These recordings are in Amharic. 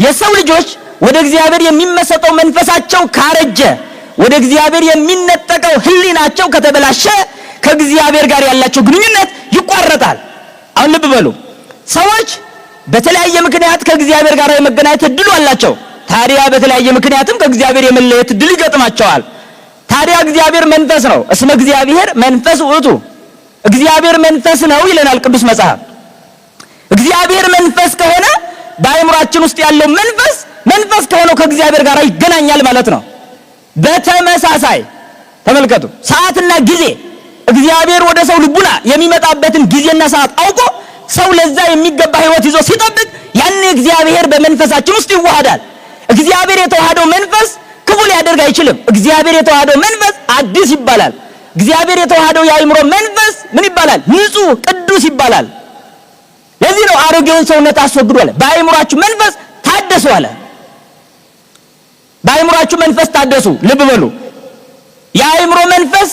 የሰው ልጆች ወደ እግዚአብሔር የሚመሰጠው መንፈሳቸው ካረጀ፣ ወደ እግዚአብሔር የሚነጠቀው ሕሊናቸው ከተበላሸ ከእግዚአብሔር ጋር ያላቸው ግንኙነት ይቋረጣል። አሁን ልብ በሉ፣ ሰዎች በተለያየ ምክንያት ከእግዚአብሔር ጋር የመገናኘት እድሉ አላቸው። ታዲያ በተለያየ ምክንያትም ከእግዚአብሔር የመለየት እድል ይገጥማቸዋል። ታዲያ እግዚአብሔር መንፈስ ነው። እስመ እግዚአብሔር መንፈስ ውእቱ፣ እግዚአብሔር መንፈስ ነው ይለናል ቅዱስ መጽሐፍ። እግዚአብሔር መንፈስ ከሆነ በአእምሯችን ውስጥ ያለው መንፈስ መንፈስ ከሆነው ከእግዚአብሔር ጋር ይገናኛል ማለት ነው። በተመሳሳይ ተመልከቱ፣ ሰዓትና ጊዜ እግዚአብሔር ወደ ሰው ልቡና የሚመጣበትን ጊዜና ሰዓት አውቆ ሰው ለዛ የሚገባ ሕይወት ይዞ ሲጠብቅ ያን እግዚአብሔር በመንፈሳችን ውስጥ ይዋሃዳል። እግዚአብሔር የተዋሃደው መንፈስ ክፉ ሊያደርግ አይችልም። እግዚአብሔር የተዋሃደው መንፈስ አዲስ ይባላል። እግዚአብሔር የተዋሃደው የአእምሮ መንፈስ ምን ይባላል? ንጹሕ ቅዱስ ይባላል። ለዚህ ነው አሮጌውን ሰውነት አስወግዱ አለ። በአእምሯችሁ መንፈስ ታደሱ አለ። በአእምሯችሁ መንፈስ ታደሱ። ልብ በሉ፣ የአእምሮ መንፈስ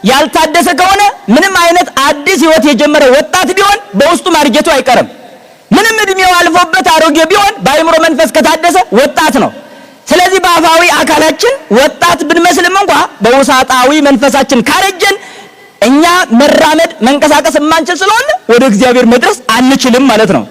ያልታደሰ ከሆነ ምንም አይነት አዲስ ሕይወት የጀመረ ወጣት ቢሆን በውስጡ ማርጀቱ አይቀርም። ምንም እድሜው አልፎበት አሮጌ ቢሆን በአእምሮ መንፈስ ከታደሰ ወጣት ነው። ስለዚህ በአፋዊ አካላችን ወጣት ብንመስልም እንኳ በውሳጣዊ መንፈሳችን ካረጀን እኛ መራመድ መንቀሳቀስ የማንችል ስለሆነ ወደ እግዚአብሔር መድረስ አንችልም ማለት ነው።